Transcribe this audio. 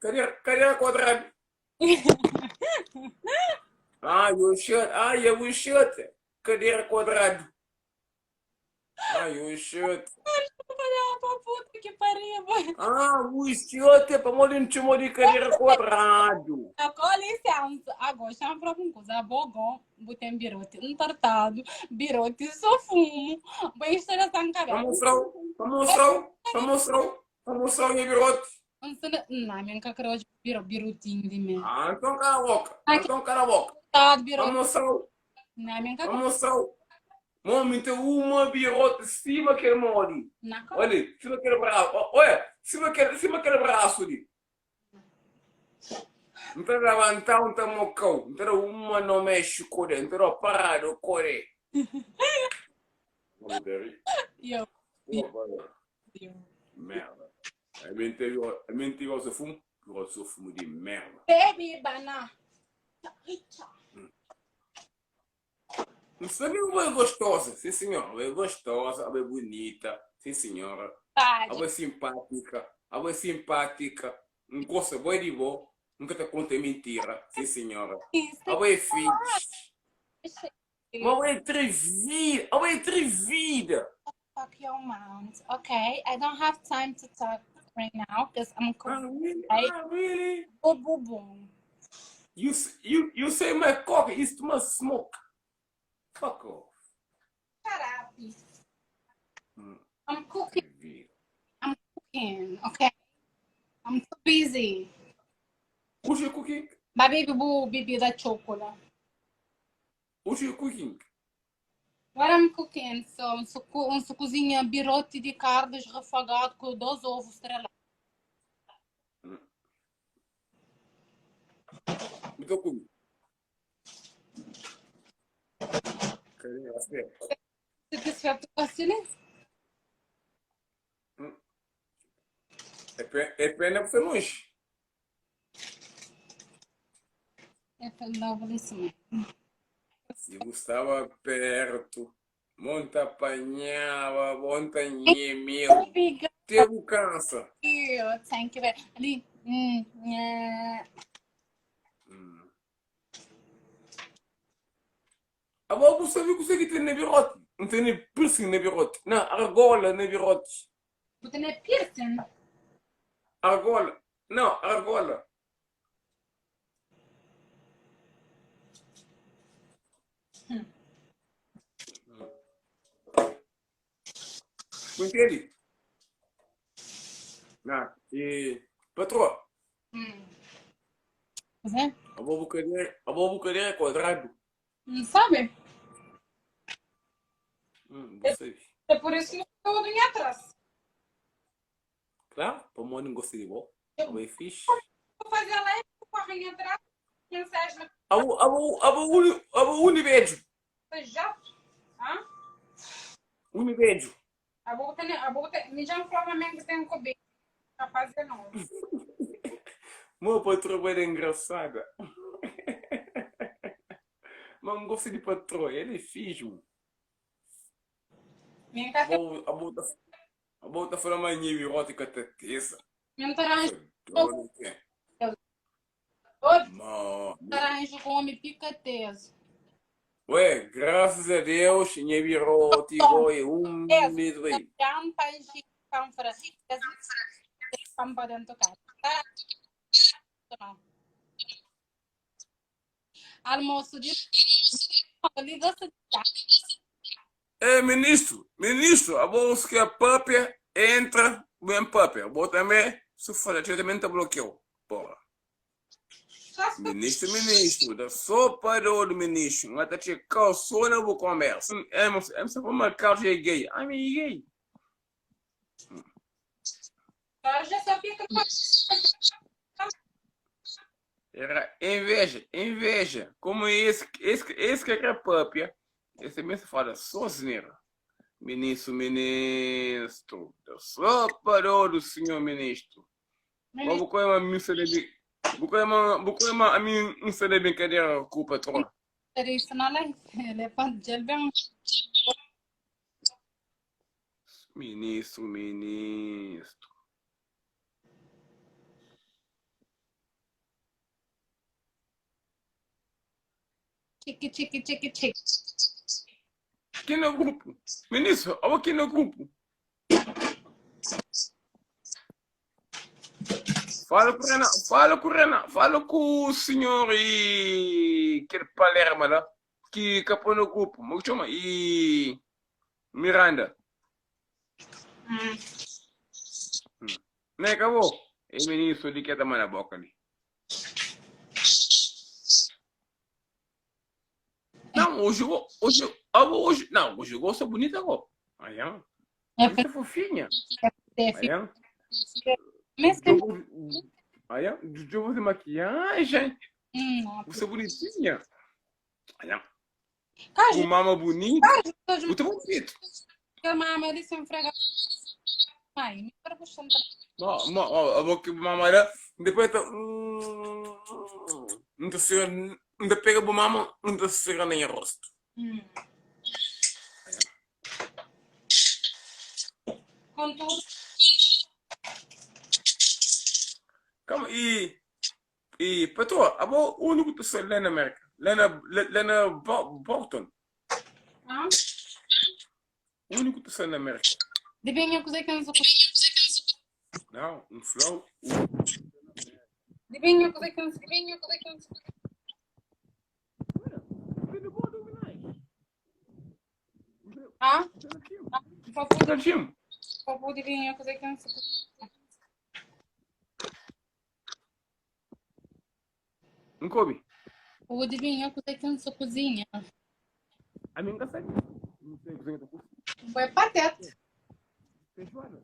Kadera, kadera kuadradu. Ah, you shirt. Ah, yeah, we shirt. Kadera kuadradu. Ah, you shirt. Pa puta que pariu. Ah, o shirt é pamodi N txoma di kadera kuadradu. Com licença. Agora, chama pra alguma coisa. Abogon, bu tem birote entortado, birote só fumo. Bem instalação Pa cabeça. mostra-u, pa mostra-u, pa mostra-u, pa mostra-u nha birote. Não, minha nunca quero hoje biro, birotinho de mim. Ah, então cala a boca. Ah, Então cala a boca. Tá, Pa birote. mostra-u, Não, minha nunca pa mostra-u. Mó, mi ten uma birote sima kel mó li. Não, Olha li, sima kel braço. Olha, sima kel, sima kel braço li. N ta labantau, N ta mokau, N ta da uma no México de, N ta da parado kore. Vamos ter aí. Eu. Pô, Merda. A mim teve, a mim teve o seu fumo, o seu fumo de merda. Baby banana. Não sabe uma é gostosa, sim senhora, é gostosa, é bonita, sim senhora. É simpática, é simpática, não gosta boa de boa, nunca te conta mentira, sim senhora. É fixe. Mas é atrevida, é atrevida. Fuck your mouth. Okay, I don't have time to talk right now because I'm Ah, really? Ah, really? Boom, boom, boom. You, you, you say my cock is too much smoke. Fuck off. Shut up. I'm cooking. I'm cooking, okay? I'm too busy. Who's you cooking? My baby boo bebida chocolate. What you cooking? What I'm cooking? So, um, suco, um cozinha birote de carnes refogado com dois ovos estrelados. Muito comi. Cadê você? Satisfeito com a É pena, é pena que foi longe. É pena isso mesmo. Se bu staba perto, mon ta panhaba, bon ta nhemeu, te bu kansa. Thank you. Ali. Hum, é. Hum. Abo bu sabe kuse ki ten na biroti? N tene piercing na biroti. Na argola na biroti. Bu tene piercing? Argola. Não, argola. Bu ntende? Na, e patroa. Hum. Zé? Abo bu cadeira, abo bu cadeira é quadrado. Não sabe? Hum, bu sabe. É por isso que eu vim atrás. Claro, pamodi N gosta di bo. Abo é fixe. Vou fazer live, correm atrás, mensagem na Abo, abo, abo uni, abo uni bedju. jato. Hã? Uni bedju. Abo tem, abo tem, me já falou mesmo que tem que Capaz de não. Mo patroa é engraçada. Mas N gosta di patroa, el é fixe. Minha casa Abo, abo ta Abo ta fala ma nha biroti ka ta tesa. Mi N ta ranja Doni ke. Oi, Ma, ta ranja ku omi pika tesu. Ué, graças a Deus, nha biroti go é um medo aí. Jam pa nxi pa nfra. Es pa pa dentu kasa. Tá. Almoço de ali gosta de Ei, ministro, ministro, abo os que é papia, entra, bem papia. Abo também, se for, eu também te bloqueio. Porra. Ministro, ministro, da sopa de ouro, ministro. Não tá te calçou na boa conversa. É, é, você foi uma calça é gay. I'm gay. Eu já sabia que Era inveja, inveja. Como esse, esse, esse que era papia, esse também se fala sozinho. Ministro, ministro. Só parou do senhor ministro. Mas vou comer uma missa de vou comer uma, vou comer uma a missa de brincadeira com o patrão. Isso não é, ele é bem. Ministro, ministro. Txiki, txiki, txiki, txiki. Ki na grupu. Ministro, abo ki na grupu. Fala ku Renan, fala ku Renan, fala ku senhor e kel Palerma la ki ka pô na grupu. Mo ki txoma? E Miranda. Hum. Não é acabou? É ministro ali que tá na boca ali. Não, hoje, hoje, hoje, não, hoje eu gosto bonita agora. Ayan. É Isso é fofinha. é Ayan. Mas Jogo, ayan, jogo de maquiagem. Hum, Você é bonitinha. Ayan. Caju, Com mama bonita. caju, Muito bonito. mama ali sem frega. Ai, me para puxando. Não, não, eu vou que mama era. Depois tá. Não te sega, não te pega bo mama, não te sega nem o rosto. Hum. Contudo, Calma, e e patroa, abo o único pessoa lá na América, lá na lá, lá na Bolton, ah, o único pessoa na América. depende coisa que não sou. Não, um flow. Depende coisa que não sou. Depende coisa que não sou. Ah, por favor, por favor, depende coisa que não sou. Nkobi, O adivinha coisa que não sou cozinha. a mim nunca sabe. Não sei o que eu tô Foi pateta. Feijoada.